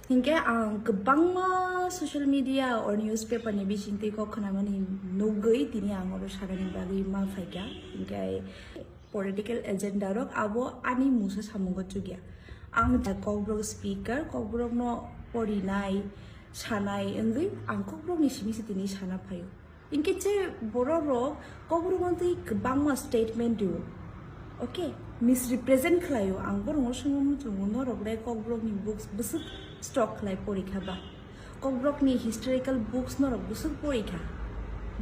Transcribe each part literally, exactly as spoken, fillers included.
Hinkhe ang kwbangma social media or newspaper ni bisingtwi kok khwnamani nugwi tini ang oro sanani bagwi ma phaikha. Hinkhe political agenda rok abo ani mungsa samungo chukya. Ang ja Kokborok speaker, Kokborokno porinai, sanai wngwi ang Kokborokni simi se tini sana phaio. Hinkhe je borok rok Kokborok wngtwi kwbangma statement rio. Okay, misrepresent khlaio. Ang borokno swngwi muchungo, norok le Kokborokni books bwswk stock khlai porikha ba? Kokborokni historical books norok bwswk porikha?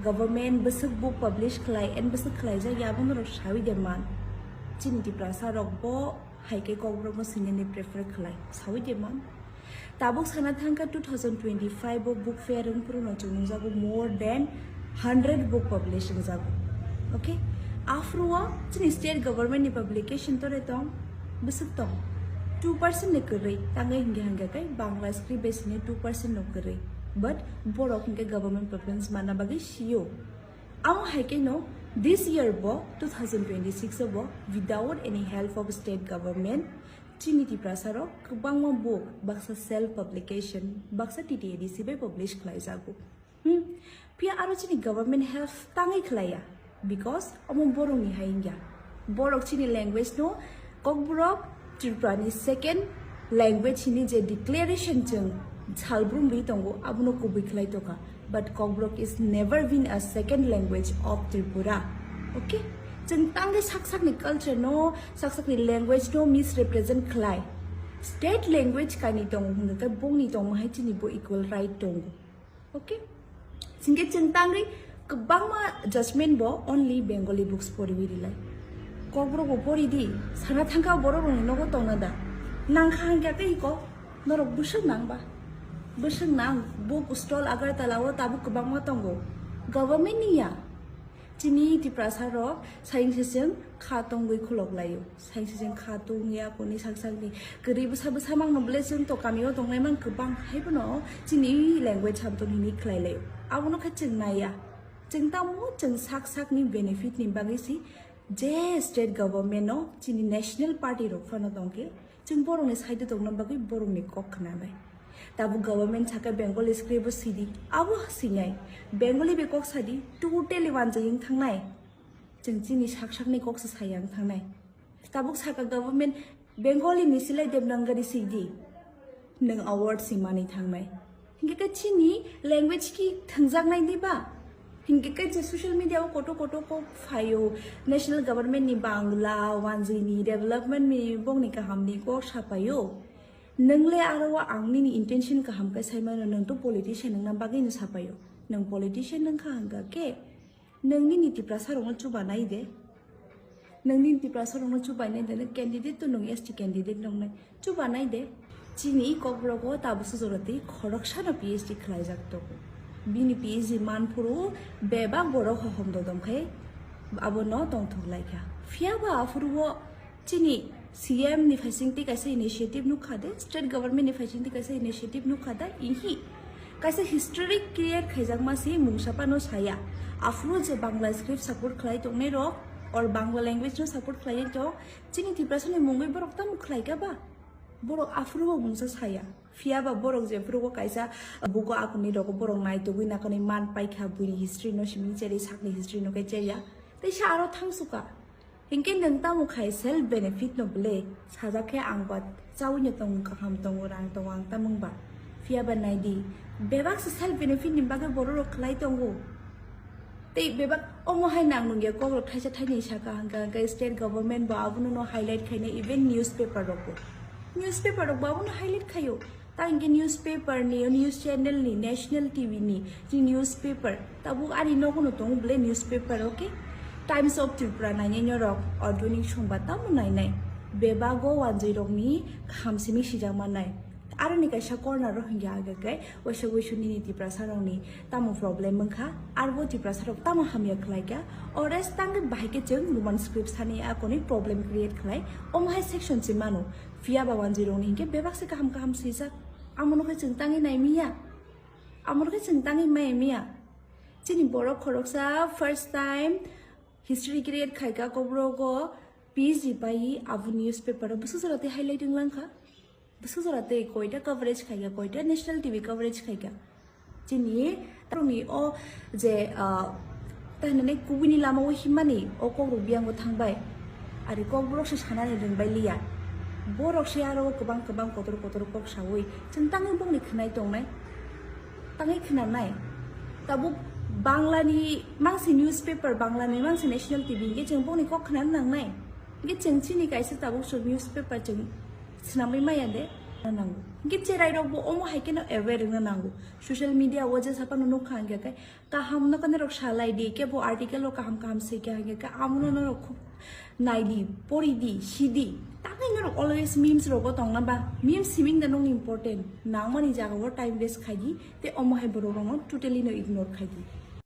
Government bwswk book publish khlai and bwswk khlaijak ya abo norok sawi de man? Chini Tiprasa rok bo hai khe Kokborokno swinani prefer khlai, sawi de man? Tabuk sana thangkha two thousand twenty-five o book fair wng phuru no chwng nukjago more than hundred book publish wngjago. Okay, aphuru o chini state government ni publication tore tong, bwswk tong, two percent ni kwrwi, tangwi hingke hingke kai Bangla script bai sini two percent no kwrwi, but borok hingke government preference manna bagwi sio. Amo hai khe no this year bo two thousand twenty-six o bo without any help of state government chini Tiprasa rok kwbangma book baksa self publication baksa T T A D C bai publish khlai jago. Hmm. Phiya aro chini government help tangwi khlaiya because omo borok ni hai wngya. Borok chini language no Kokborok Tripura ni second language hini je declaration chwng salbrum ri tongo abono kubui khlai toka. But Kokborok is never been a second language of Tripura. Okay? Chwng tangwi sak sakni culture no, sak sakni language no misrepresent khlai. State language kaini tongo hwnga khe bongni tongma hai chini bo equal right tongo. Okay? Singke chwng tangwi kwbangma judgment bo only Bengali books poriwi rilai. Kokborok bo pori di, sana thangkha borok rokni nogo tongna da. Nangkha hangkha tei kok norok bwswk nang ba? Bwswk nang, book stall Agartala o tabuk kwbangma tongo. Government ni ya. Chini Tiprasa rok saying seseng kha tongwi khulok laio. Saying seseng kha tongya koni sak sakni kwrwi bwsa bwsa mangno bwle chwng to kamio tongnai mang kwbang hai bono chini language hamtoni hini khlai laio. Abono khe chwng naiya. Chwng tamo chwng sak sakni benefit ni bagwi si je state government no chini national party rok phano tongkhe. Chwng borokni side o tongna bagwi borokni kok khwnanai. Tabuk government sakha Bengali script o sidi, abo sinai. Bengali bai kok sadi, totally wanjwi wng thangnai. Chwng chini sak sakni kok se saya wng thangnai. Tabuk sakha government Bengali ni silai Devanagari sidi. Nwng award si mani thangnai. Hinkhe khe chini language ki thwngjaknai di ba? Hinkhe khe je social media o koto koto kok phaio, national government ni Bangla, wanjwi ni development ni bongni kaham ni kok sapaio. Nwng le aro o ang nini intention kaham khe sai mano, nwng to politician wngna bagwi no sapaio. Nwng politician wngkha hwnkha khe, nwng nini Tiprasa rokno chuba nai de. Nwng nini Tiprasa rokno chuba nai de, nwng candidate to nwng S T candidate nongnai. Chuba nai de. Chini Kokborok o tabuk sujorati khoroksano P H D khlaijak tongo. Bini P H D man phuru bebak borok hohom dodom khai abono tongthok laikha. Phiya ba aphuru o chini C M ni phaisingtwi kaisa initiative nukha de, state government ni phaisingtwi kaisa initiative nukha de, ihi kaisa history create khaijakma se mungsa phano saya. Aphuru je Bangla script support khlai tongnai rok or Bangla language no support khlai tong, chini Tiprasa ni mungwi borok tamo khlai kha ba? Borok aphuru bo mungsa saya. Phiya ba borok je phuru o kaisa buko akuni rogo borok naitugwi nakanwi man paikha, buini history no simi cherwi sakni history no khe cherya. Tei sa aro thangsuka. Hinkhe nwng tamo khai self benefit no bwle sajak khe ang ba chaui no tongo, kaham tongo, rang tongo, ang tamung ba. Phiya ba nai di, bebak se self benefit ni bagwi borok rok khlai tongo. Tei bebak omo hai nang nungya kok rok thaisa thaini saka hwnkha hwnkhe state government bo abono no highlight khaina, even newspaper rok bo, newspaper rok bo abono highlight khaio. Ta hinkhe newspaper ni, news channel ni, national T V ni, chini newspaper tabuk ani nogo no tongo bwle newspaper, okay? Times of Tripura nainai norok, Adhonik Songba tamo nainai. Bebago wanjwi rokni kaham simi sijak mannai. Aroni kaisa corner o hinkhe age khe waisa waisa nini Tiprasa rokni tamo problem wngkha, arbo Tiprasa rok tamo hamya khlai kha, ores tangwi bahai khe chwng Roman script sani akoni problem create khlai, omo hai section se mano. Phiya ba wanjwi rokni hinkhe bebak se kaham kaham swijak. Amono khe chwng tangwi nai miya. Amono khe chwng tangwi mai miya. Chini borok khoroksa first time history create khaikha, Kokborok o P H D pai abo newspaper o bwswk jora tei highlight wng langkha. Bwswk jora tei koita coverage khaikha, koita national T V coverage khaikha. Chini taroni o je, ah, ta hinani kubuni lama o himani o kok rok biyango thangbai. Ari kok borok se sanani rwngbai liya. Borok se aro kwbang kwbang kotor kotor kok sawi. Chwng tangwi bongni khwnai tongnai. Tangwi khwnanai. Tabuk Banglani mangsi newspaper, Banglani mangsi national T V hingke chwng bongni kok khwnani nangnai. Hingke chwng chini kaisa tabuk sok newspaper chwng swnamwi maya de nango. Hingke cherai rok bo omo hai keno aware wngna nango. Social media o je saphano nukha hingke khe kaham no kane rok salai di, kebo article rok kaham kaham swi kha hingke khe amono norok khub nai di, pori di, si di. Tangwi norok always memes rogo tongna ba, memes siming da nung important. Nangmani jaga o time waste khai di, te omo hai borok rokno totally no ignore khai di.